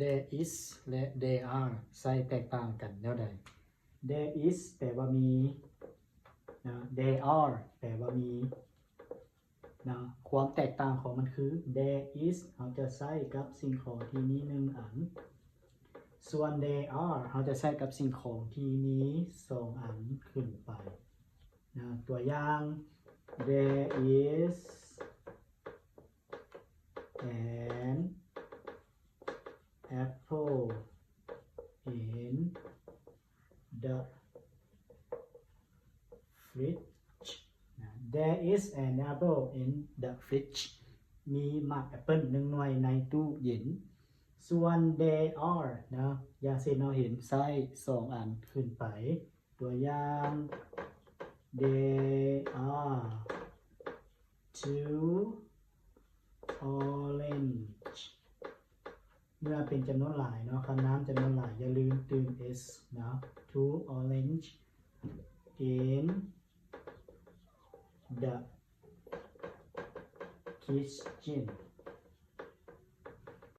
There is ແລະ there are ໃຊ້ແຕກຕ່າງກັນແນວໃດ? There is ແປວ່າມີນະ, there are ແປວ່າມີນະ. ຄວາມແຕກຕ່າງຂອງມັນຄື there is ເຮົາຈະໃຊ້ກັບສິ່ງຂອງທີ່ມີໜຶ່ງອັນ, ສ່ວນ there are ເຮົາຈະໃຊ້ກັບສິ່ງຂອງທີ່ມີສອງອັນຂຶ້ນໄປນະ. ຕົວຢ່າງ There is an apple in the fridge ນະ. There is an apple in the fridge ມີໝາກແອັບເປິ້ນໜຶ່ງໜ່ວຍໃນຕູ້ເຢັນ. ສ່ວນ there are ນະ, ຢ່າງເຊັ່ນເຮົາເຫັນໃຊ້ສອງອັນຂຶ້ນໄປ. ຕົວຢ່າງ There are two orange ເມື່ອເປັນຈຳນວນຫຼາຍເນາະ, ຄຳນາມຈຳນວນຫຼາຍ ຢ່າລືມຕື່ມ s ເນາະ. Two orange in the kitchen